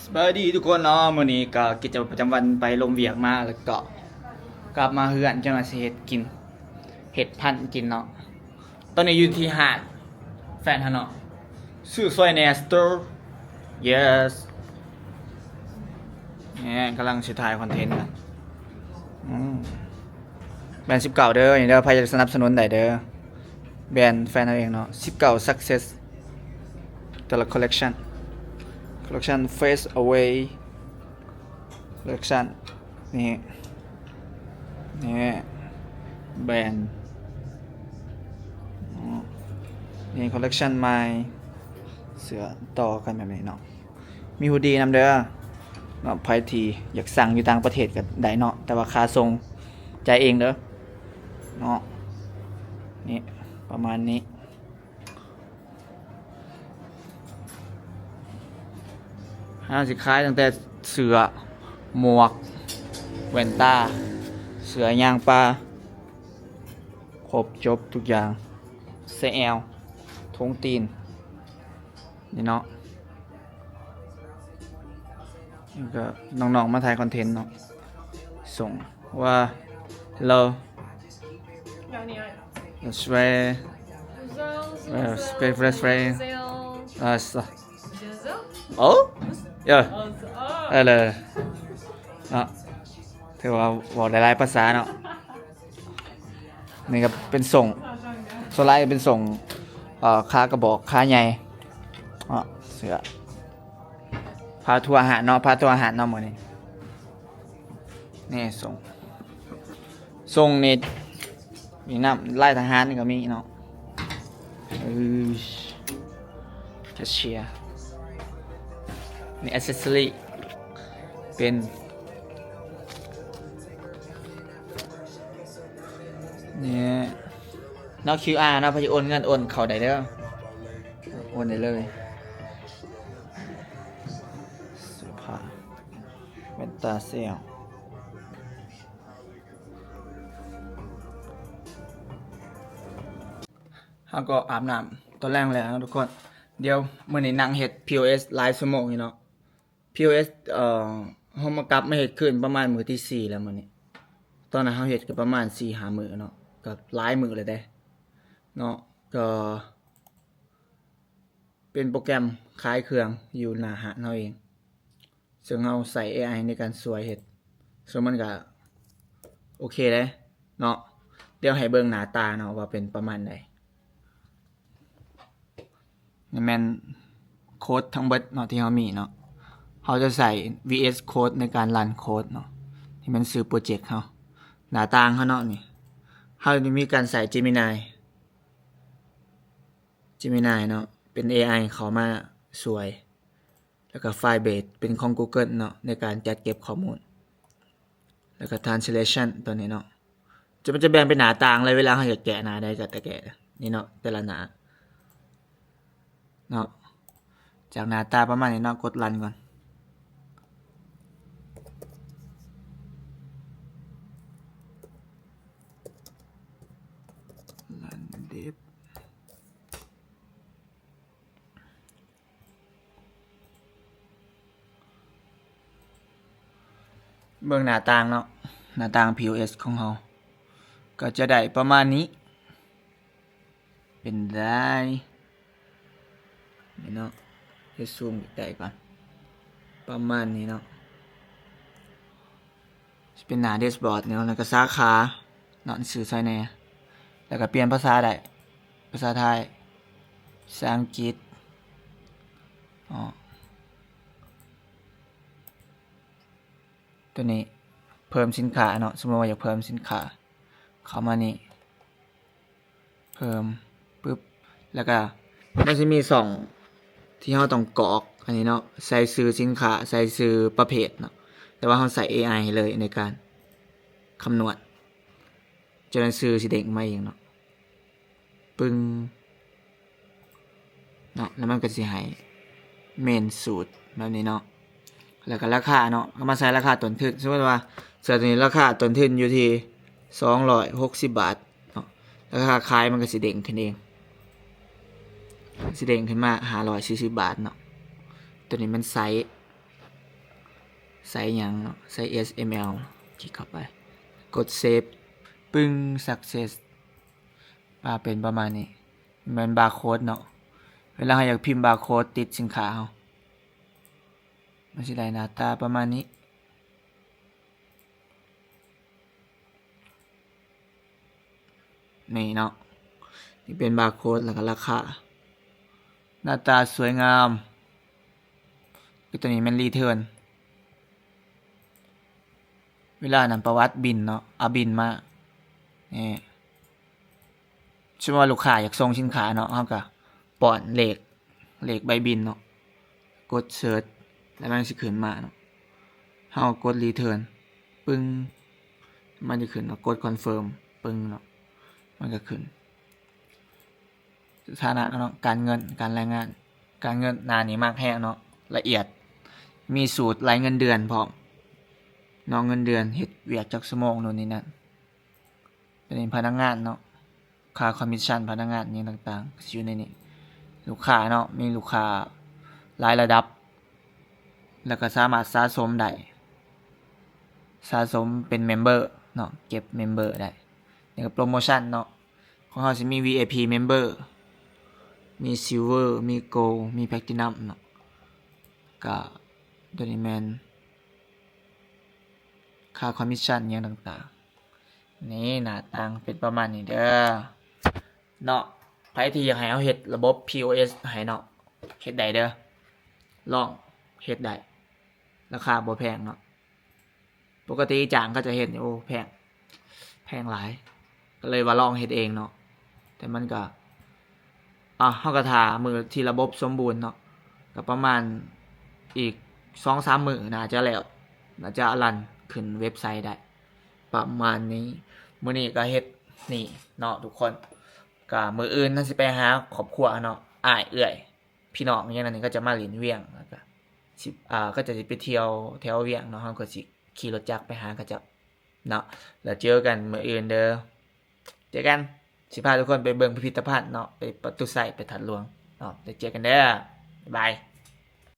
ສະບາຍດີທຸກຄົນເນາະ, ມື້ນີ້ກໍກິດຈະວັດປະຈຳວັນໄປລົມວຽກມາ ແລ້ວກໍກັບມາເຮືອນ ຈັ່ງວ່າຊິເຮັດກິນ ເຮັດພັນກິນເນາະ. ຕອນນີ້ຢູ່ທີ່ຮ້ານແຟນເຮົາເນາະ, ຊື້ຊ່ອຍແດ່ Store. Yes. ແໝ່ ກຳລັງຊິຖ່າຍຄອນເທັນນະ. ອືມ ແບຣນສິບເກົ້າເດີ ນີ້ເດີ, ໃຜຢາກສະໜັບສະໜູນໄດ້ເດີ. ແບຣນແຟນເຮົາເອງເນາະ, ສິບເກົ້າ Success. ແຕ່ລະ collection, collection Fade Away collection. ນີ້ ນີ້ແບຣນ ນີ້ collection ໃໝ່, ເສື້ອຕໍ່ກັນແບບນີ້ເນາະ. ມີ hoodie ນຳເດີເນາະ, ໃຜທີ່ຢາກສັ່ງຢູ່ຕ່າງປະເທດກໍໄດ້ເນາະ, ແຕ່ວ່າຄ່າສົ່ງຈ່າຍເອງເດີເນາະ. ນີ້ປະມານນີ້. ເຮົາຊິຂາຍຕັ້ງແຕ່ເສື້ອ, ໝວກ, ແວ່ນຕາ, ເສື້ອຍ່າງປ່າ, ຄົບຈົບທຸກຢ່າງ, ເສື້ອແອວ, ຖົງຕີນ ນີ້ເນາະ. ແລ້ວກໍນ້ອງໆມາຖ່າຍຄອນເທັນເນາະ, ສົ່ງວ່າ Hello. That's right. Uh, spray, spray, spray. Uh, s- Oh? Yeah. Hello. ເນາະ ຖືວ່າເວົ້າໄດ້ຫຼາຍພາສາເນາະ. ນີ້ກໍເປັນສົ່ງ, ສ່ວນຫຼາຍເປັນສົ່ງ ເອ່ອ ຂາກະບອກ ຂາໃຫຍ່ເນາະ. ເສື້ອ ພາທົວຮ້ານເນາະ, ພາທົວຮ້ານເນາະມື້ນີ້. ນີ້ສົ່ງ, ສົ່ງນີ້ມີນຳ, ລາຍທະຫານນີ້ກໍມີເນາະ. ເອີ ແຄຊເຊຍ. ນີ້ accessory ເປັນ ນີ້ເນາະ ຄິວອາ ເນາະ, ໃຜຈະໂອນເງິນໂອນເຂົ້າໄດ້ເດີ, ໂອນໄດ້ເລີຍ. ເສື້ອຜ້າ ແວ່ນຕາແຊວ. ເຮົາກໍອາບນ້ຳຕອນແລງແລ້ວເນາະທຸກຄົນ. ດຽວມື້ນີ້ນັ່ງເຮັດ POS ຫຼາຍຊົ່ວໂມງຢູ່ເນາະ. POS ເອີ ເຮົາມາກັບມາເຮັດຄືນປະມານມື້ທີສີ່ແລ້ວມື້ນີ້. ຕອນນັ້ນເຮົາເຮັດກໍປະມານສີ່ຫ້າມື້ເນາະ, ກໍຫຼາຍມື້ແລ້ວເດ້ເນາະ. ກໍເປັນໂປຣແກຣມຂາຍເຄື່ອງຢູ່ໜ້າຮ້ານເຮົາເອງ. ເຊິ່ງເຮົາໃຊ້ ເອໄອ ໃນການຊ່ວຍເຮັດ, ເຊິ່ງມັນກະໂອເຄເດ້ເນາະ. ດຽວໃຫ້ເບິ່ງໜ້າຕາເນາະວ່າເປັນປະມານໃດ. ນີ້ແມ່ນໂຄດທັງເບິດເນາະທີ່ເຮົາມີເນາະ, ເຮົາຈະໃຊ້ VS Code ໃນການຣັນໂຄດເນາະ, ທີ່ແມ່ນຊື່ໂປຣເຈັກເຮົາ. ໜ້າຕ່າງເຮົາເນາະ ນີ້ ເຮົາຈະມີການໃຊ້ Gemini Gemini ເນາະ ເປັນ ເອໄອ ເຂົ້າມາຊ່ວຍ, ແລ້ວກໍ Firebase ເປັນຂອງ Google ເນາະ ໃນການຈັດເກັບຂໍ້ມູນ, ແລ້ວກໍ Translation ໂຕນີ້ເນາະ. ຈະ ມັນຈະແບ່ງເປັນໜ້າຕ່າງເລີຍ, ເວລາເຮົາຢາກແກະໜ້າໃດກໍແຕ່ແກະນີ້ເນາະ, ແຕ່ລະໜ້າເນາະ. ຈາກໜ້າຕາປະມານນີ້ເນາະ, ກົດຣັນກ່ອນ. ຣັນເດັບ. ເບິ່ງໜ້າຕ່າງເນາະ, ໜ້າຕ່າງ POS ຂອງເຮົາກໍຈະໄດ້ປະມານນີ້. ເປັນໄດ້ນີ້ເນາະ, ເຮັດຊູມໃກ້ໆກ່ອນ, ປະມານນີ້ເນາະ. ຊິເປັນໜ້າແດັຊບອດເນາະ, ແລ້ວກໍສາຂາເນາະ, ຊື່ໃສ່ແດ່, ແລ້ວກໍປ່ຽນພາສາໄດ້, ພາສາໄທ, ພາສາອັງກິດເນາະ. ໂຕນີ້ເພີ່ມສິນຄ້າເນາະ, ສົມມຸດວ່າຢາກເພີ່ມສິນຄ້າ, ເຂົ້າມານີ້ ເພີ່ມປຶບ, ແລ້ວກະມັນຊິມີຊ່ອງທີ່ເຮົາຕ້ອງກອກອັນນີ້ເນາະ, ໃສ່ຊື່ສິນຄ້າ, ໃສ່ຊື່ປະເພດເນາະ, ແຕ່ວ່າເຮົາໃສ່ ເອໄອ ໃຫ້ເລີຍໃນການຄຳນວນ, ຈະໄດ້ຊື່ຊິເດ້ງມາເອງເນາະ. ປຶ້ງເນາະ, ແລ້ວມັນກໍຊິໃຫ້ເມນສູດແບບນີ້ເນາະ. ແລ້ວກໍລາຄາເນາະ, ເອົາມາໃສ່ລາຄາຕົ້ນທຶນ. ສົມມຸດວ່າເສື້ອໂຕນີ້ລາຄາຕົ້ນທຶນຢູ່ທີ່ສອງຮ້ອຍຫົກສິບບາດເນາະ, ລາຄາຂາຍມັນກໍຊິເດ້ງຂຶ້ນເອງ, ຊິເດ້ງຂຶ້ນມາຫ້າຮ້ອຍສີ່ສິບບາດເນາະ. ໂຕນີ້ມັນໄຊ ໃສ່ຫຍັງເນາະ ໃສ່ ເອັສເອັມແອລ ຄລິກເຂົ້າໄປ ກົດເຊບ ປຶ້ງ success ມາເປັນປະມານນີ້ ແມ່ນບາໂຄດເນາະ. ເວລາເຮົາຢາກພິມບາໂຄດຕິດສິນຄ້າເຮົາ ມັນຊິໄດ້ໜ້າຕາປະມານນີ້. ນີ້ເນາະ ນີ້ເປັນບາໂຄດ ແລ້ວກໍລາຄາ ໜ້າຕາສວຍງາມ. ຄືຕົວນີ້ແມ່ນ return ເວລານັ້ນປະຫວັດບິນເນາະ ເອົາບິນມາ ນີ້ ສົມມຸດວ່າລູກຄ້າຢາກສົ່ງສິນຄ້າເນາະ ເຮົາກໍປ້ອນເລກ ເລກໃບບິນເນາະ ກົດ search ແລ້ວມັນຊິຂຶ້ນມາເນາະ. ເຮົາກົດ return ປຶ້ງ ມັນຈະຂຶ້ນເນາະ ກົດ confirm ປຶ້ງເນາະ ມັນກໍຂຶ້ນ ສະຖານະເນາະ ການເງິນ ການລາຍງານ ການເງິນ ໜ້ານີ້ມັກແຮງເນາະ ລະອຽດ ມີສູດໄລ່ເງິນເດືອນພ້ອມເນາະ ເງິນເດືອນ ເຮັດວຽກຈັກຊົ່ວໂມງ ໂນ່ນນີ້ນັ້ນ. ຕົວນີ້ພະນັກງານເນາະ ຄ່າຄອມມິດຊັນພະນັກງານຫຍັງຕ່າງໆ ກໍຊິຢູ່ໃນນີ້. ລູກຄ້າເນາະ ມີລູກຄ້າຫຼາຍລະດັບ ແລ້ວກໍສາມາດສະສົມໄດ້ ສະສົມເປັນເມັມເບີເນາະ ເກັບເມັມເບີໄດ້. ນີ້ກໍໂປຣໂມຊັນເນາະ ຂອງເຮົາຊິມີ ວີໄອພີ ເມັມເບີ ມີ silver ມີ gold ມີ platinum ເນາະ. ກໍຕົວນີ້ແມ່ນຄ່າຄອມມິດຊັນຫຍັງຕ່າງໆ. ນີ້ໜ້າຕ່າງເປັນປະມານນີ້ເດີເນາະ. ໃຜທີ່ຢາກໃຫ້ເຮົາເຮັດລະບົບ ພີໂອເອັສ ໃຫ້ເນາະ ເຮັດໄດ້ເດີ ລອງເຮັດໄດ້ ລາຄາບໍ່ແພງເນາະ. ປົກກະຕິຈ້າງເຂົາເຈົ້າເຮັດນີ້ ໂອ້ ແພງ ແພງຫຼາຍ ກໍເລີຍວ່າລອງເຮັດເອງເນາະ. ແຕ່ມັນກໍ ອ່ະ ເຮົາກໍຖ້າມື້ທີ່ລະບົບສົມບູນເນາະ ກໍປະມານອີກສອງສາມມື້ໜ້າຈະແລ້ວ ໜ້າຈະລັນຂຶ້ນເວັບໄຊໄດ້ ປະມານນີ້. ມື້ນີ້ກໍເຮັດນີ້ເນາະທຸກຄົນ ກໍມື້ອື່ນເຮົາຊິໄປຫາຄອບຄົວເນາະ ອ້າຍເອື້ອຍ ພີ່ນ້ອງຫຍັງນັ້ນ ເຂົາເຈົ້າມາຫຼິ້ນວຽງ ແລ້ວກໍຊິ ອ່າ ເຂົາເຈົ້າຊິໄປທ່ຽວແຖວວຽງເນາະ ເຮົາກໍຊິຂີ່ລົດຈັກໄປຫາເຂົາເຈົ້າເນາະ. ແລ້ວເຈີກັນມື້ອື່ນເດີ ເຈີກັນ ຊິພາທຸກຄົນໄປເບິ່ງພິພິທະພັນເນາະ ໄປປະຕູໄຊ ໄປທາດຫຼວງເນາະ. ແລ້ວເຈີກັນເດີ ບາຍບາຍ.